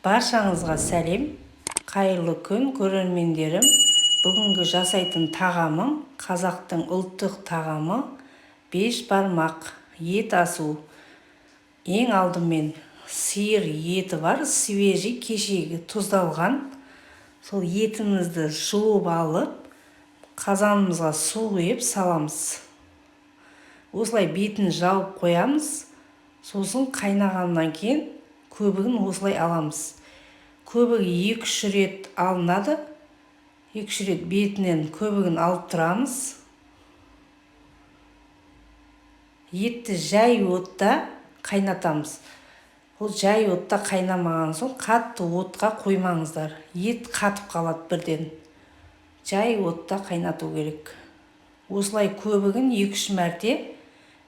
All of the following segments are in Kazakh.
Баршаңызға сәлем, қайырлы күн, көрермендерім. Бүгінгі жасайтын тағамым қазақтың ұлттық тағамы бешбармақ, ет асу. Ең алдымен сиыр еті бар, свежий, кешегі тұздалған. Сол етімізді жуып алып, қазанымызға су құйып саламыз. Осылай бетін жауып қоямыз. Сосын қайнағаннан кейін көбігін осылай аламыз. Көбігі 2-3 рет алынады. 2-3 рет бетінен көбігін алып тұрамыз. Етті жай отта қайнатамыз. Ол жай отта қайнамаған соң қатты отқа қоймаңыздар. Ет қатып қалады бірден. Жай отта қайнату керек. Осылай көбігін 2-3 мәрте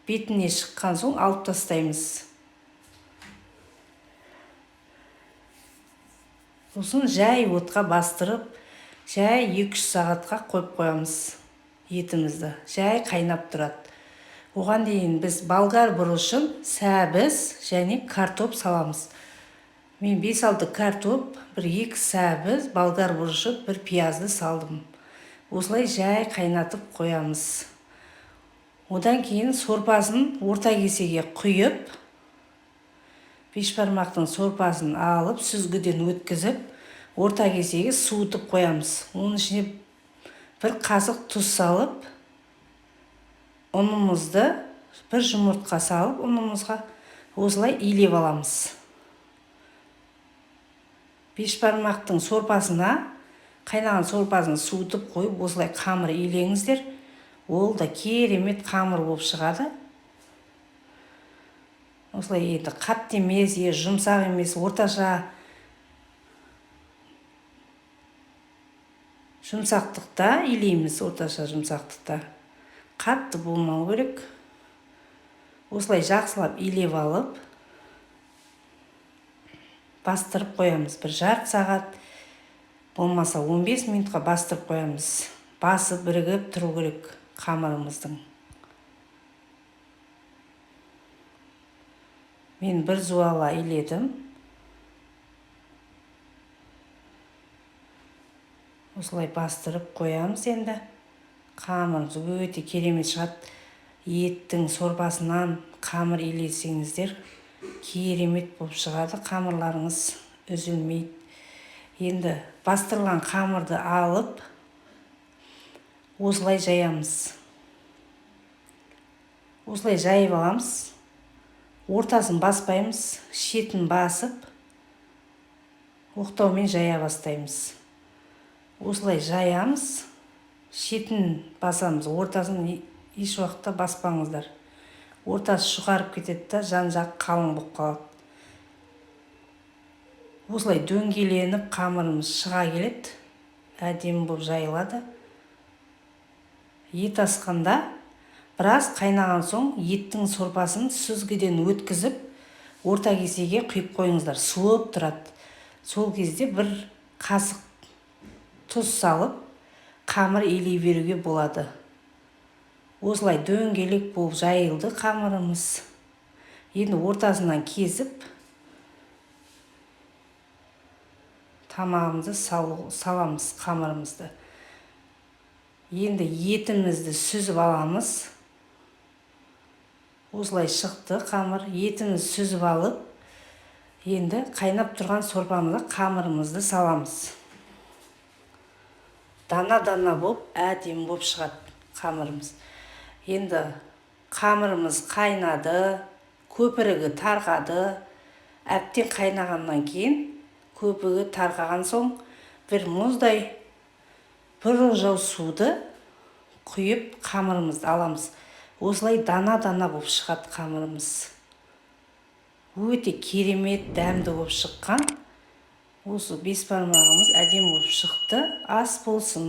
бетіне шыққан соң алып тастаймыз. Сосын жай отқа бастырып, жай 2-3 сағатқа қойып қоямыз етімізді. Жай қайнап тұрады. Оған дейін біз болгар бұрышын, сәбіз және картоп саламыз. Мен 5-6 картоп, 1-2 сәбіз, болгар бұрышы, 1 пиязды салдым. Осылай жай қайнатып қоямыз. Одан кейін сорпасын орта кесеге құйып, бешбармақтың сорпасын алып, сүзгіден өткізіп, орта кесеге суытып қоямыз. Оның ішіне 1 қасық тұз салып, ұнымызды 1 жұмыртқа салып, ұнымызға осылай илеп аламыз. Бешбармақтың сорпасына, қайнаған сорпасын суытып қойып, осылай қамыр илеңіздер. Ол да керемет қамыр болып шығады. Осылай енді қатты емес, жұмсақ емес, орташа жұмсақтықта илейміз, орташа жұмсақтықта. Қатты болмау керек. Осылай жақсылап илеп алып, бастырып қоямыз. Бір жарты сағат, болмаса 15 минутқа бастырып қоямыз. Басы бірігіп тұру керек қамырымыздың. Мен бір зуала иледім. Осылай бастырып қоямыз енді. Қамырымыз өте керемет шығады. Еттің сорпасынан қамыр илесеңіздер, керемет болып шығады. Қамырларыңыз үзілмейді. Енді бастырылған қамырды алып, осылай жаямыз. Осылай жайып аламыз. Ортасын баспаймыз, шетін басып, оқтаумен жая бастаймыз. Осылай жаямыз, шетін басамыз, ортасын еш уақытта баспаңыздар. Ортасы жұқарып кетеді да, жан-жақ қалың болып қалады. Осылай дөңгеленіп қамырымыз шыға келеді, әдемі болып жайылады. Ет асқанда біраз қайнаған соң еттің сорпасын сүзгіден өткізіп, орта кесеге құйып қойыңыздар, суып тұрады. Сол кезде 1 қасық тұз салып, қамыр илей беруге болады. Осылай дөңгелек болып жайылды қамырымыз. Енді ортасынан кесіп, тамағымызды саламыз қамырымызды. Енді етімізді сүзіп аламыз. Осылай шықты қамыр. Етімізді сүзіп алып, енді қайнап тұрған сорпамызға қамырымызды саламыз. Дана-дана болып, әдемі болып шығады қамырымыз. Енді қамырымыз қайнады, көпірігі тарқады. Әбден қайнағаннан кейін, көпігі тарқаған соң, бір мұздай бір ожау суды құйып қамырымызды аламыз. Осылай дана-дана болып шығады қамырымыз. Өте керемет дәмді болып шыққан. Осы бешбармағымыз әдемі болып шықты. Ас болсын.